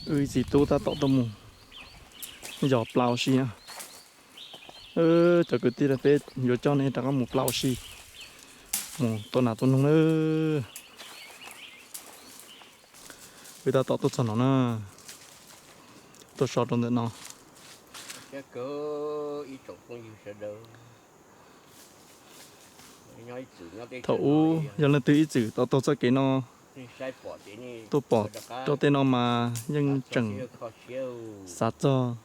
Wb ib txiv tub tab tom tuaj mus yos plaub ua si na. Cov kwv tij, peb yuav coj nej rov qab mus plaub ua si, mus tua nas tua noog na. Wb tab tom tuaj txog no na, tuaj so rau ntawm no. Thaum ub yog leej twg ib txwm tau taug txoj kev no, tuaj pom rau tej no mas yeej tseem xav txog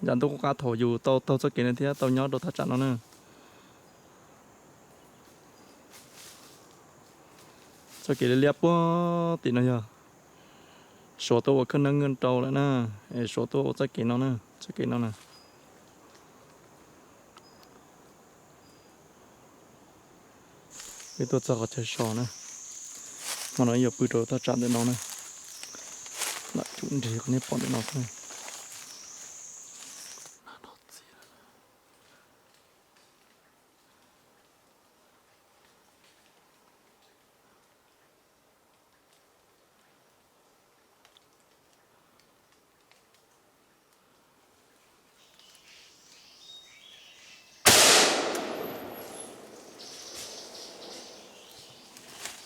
yav ntuj qub qab thaum yus tau taug txoj kev no thiab tau nyob rau thaj tsam no na. Txoj kev liab liab puag tim no yog Suav tuaj ua khawb neeb rau lawm na, es Suav tuaj ua txoj kev no na, txoj kev no na. Wb tuaj txog qhov chaw so na, hmo no yuav pw rau thaj tsam ntawm no na. Lam tsum nrig qhov nej pom ntawm no xwb.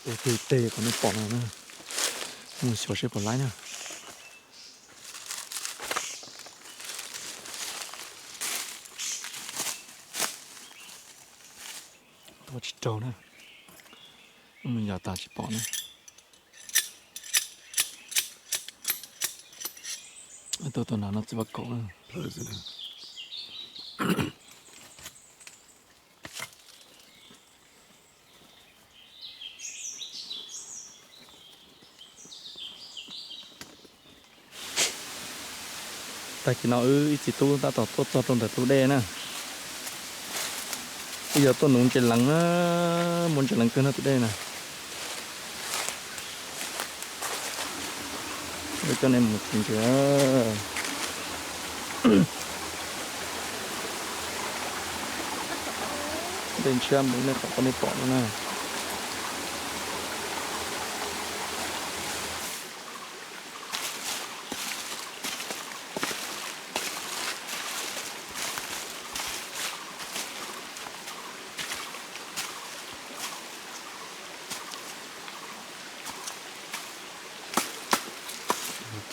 Tus teg teg qhov nej pom no na, mus xyuas seb puas laib na. Tua tsis raug na, mus yos tas tsis pom na. Tuaj tua nas no txiv vaj kaum na. Tag kis no wb ib txiv tub tab tom tuaj txog rau ntawm tus dej na. Wb yog tuaj nuv ntses leev na, muaj ntses leev kawg no tus dej na. Wb coj nej mus txiv ntses. Dej ntshiab npaum nej qhov nej pom no na.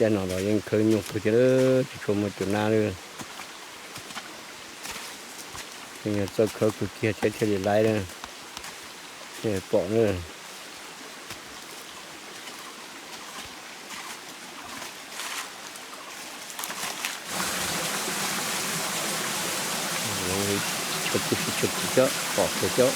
Caij no los yeej khawb nyuaj kawg thiab, tsis tshua muaj cua nab li. Yog txawj khawb kawg kiag thiab thiaj li laib na. Nej pom na. Tshuav tib si tshuav tsis coj pom kawg coj.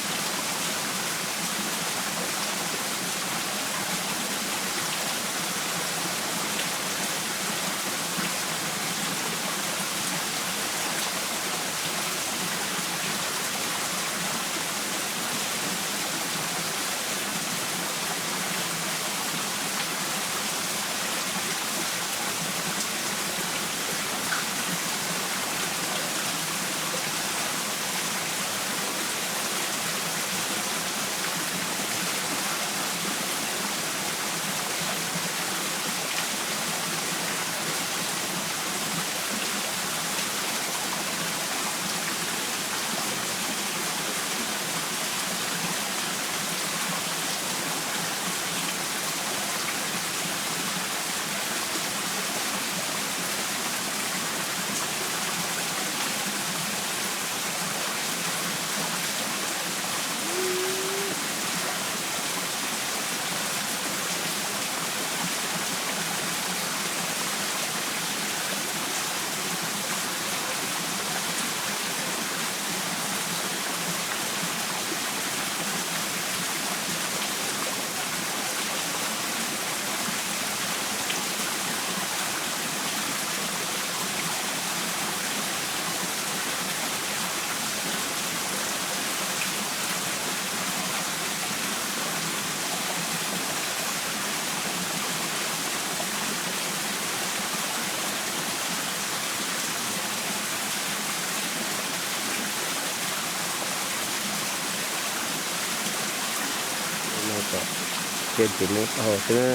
Ces ces mus tau xwb na.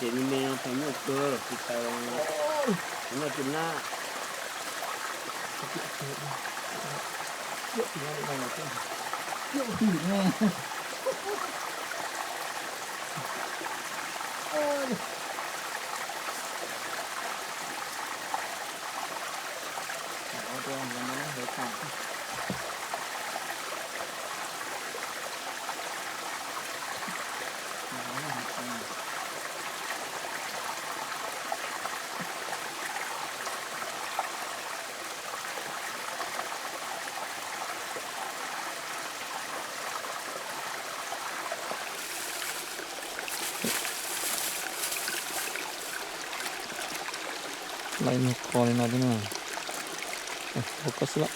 Ces me me no tau nyuaj kawg, tsis tau nyuaj tsis nab. Lawv nyuag qho li no thiab na. Ua koj xwb lawm.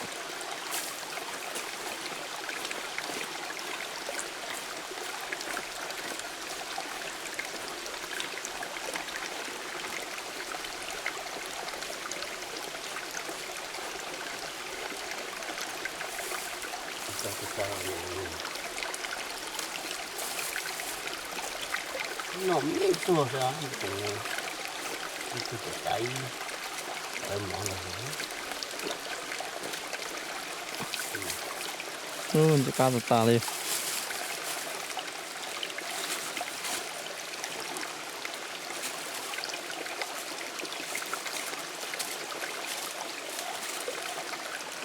Noj me tuag xwb, ib tug tawm cav ib tawb mov no. Ntxim qab tas tas li.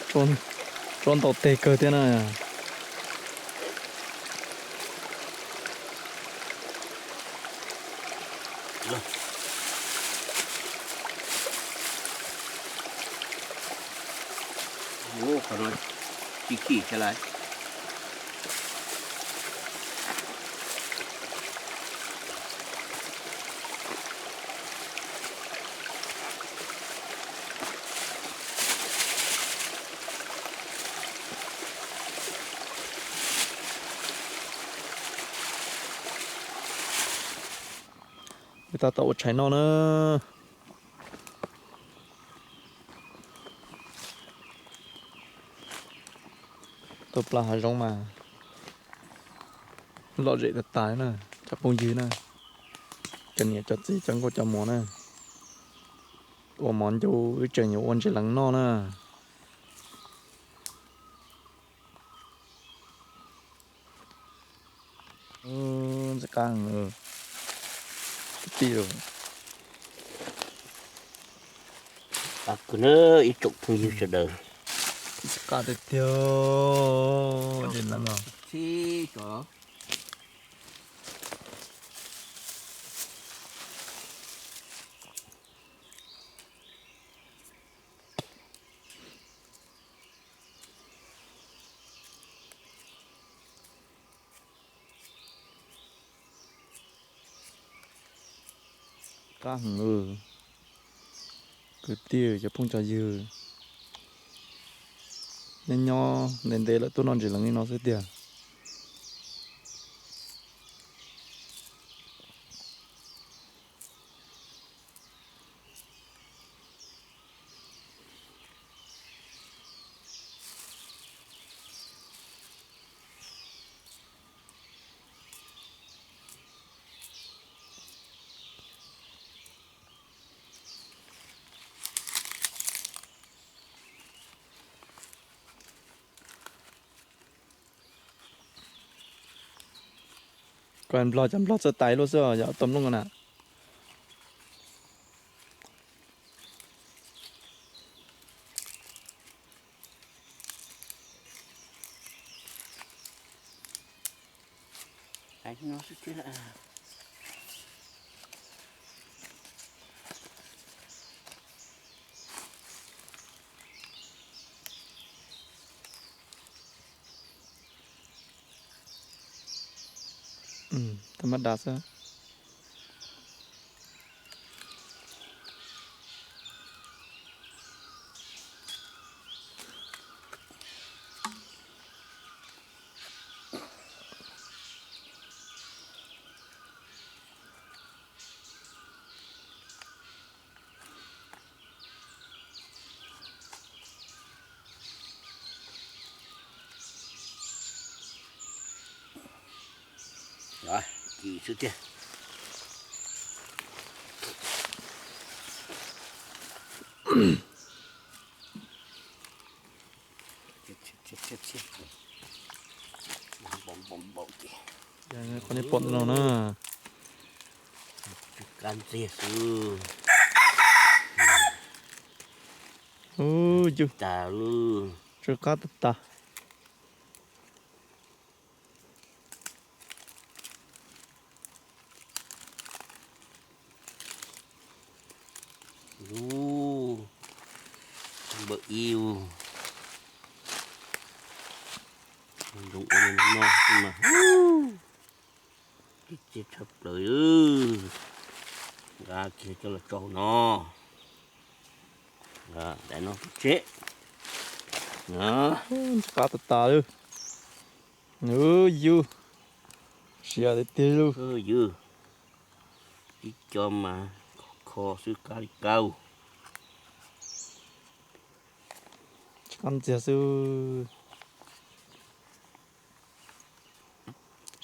Tsob ntau teg kawg thiab na. Ua qhov no tsis chim sawv lawm. Wb tab tom ua tshais noj na. Tuaj plas hav zoov mas lom zem tas tas na, cov phooj ywg na, cov niam cov txiv cov nkauj cov muam na. Ua mov ncu wb tseem yuav ua ntses leev noj na. Ntxim qab heev. Tij lus. Qab kawg na ib tsoom phooj ywg sawv daws. Ntxim qab tiag tiag. Ntses leev os. Qab heev, kwv tij cov phooj cov ywg, nyob nyob ntev ntev lawm tuaj noj ntses leev li no xwb tiag. Koj nplog cov nplog txawj tais luaj xwb os, yog tau nplooj na. Tau mab das xwb. Ci xwb tiag. Qhov nej pom no na. Ub, yus, tsw qab tag tag. Lub npawm ib, zoo ua li no mas, txiv tshaj plaws. Nqa kiag coj los tso no, nqa daim no pov tseg. Qab tas tas lawm. Yus, siav tiag tiag lauj. Yus, ib co mas kho xwb qab li kab. Tsis qab ntxiag xwb.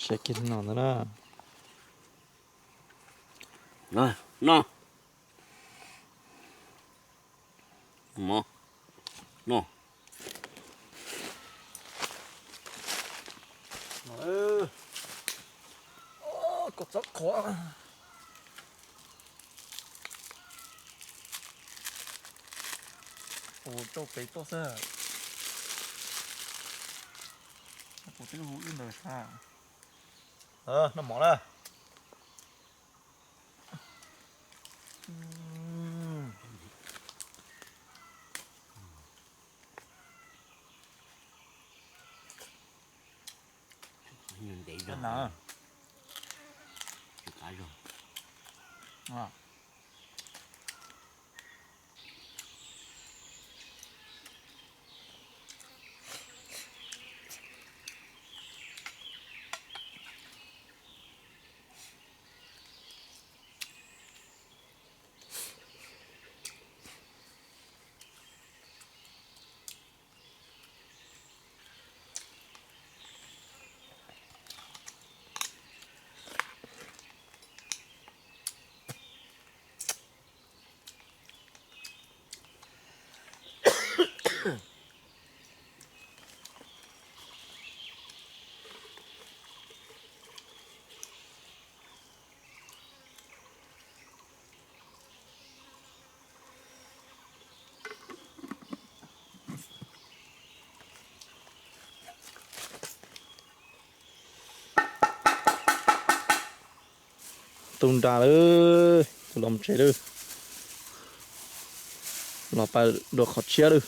Saib kiag no ntag na. No, no. Mov, no. Koj txhob qhuav. Ua rau pem tuaj xwb. Kuv twb hu wb ntawd sab. Noj mov na. Ntev zog na. Qab zog. Tu nra lawm, kuv los tsev lawm. Los pais dua qhov tshiab lawm.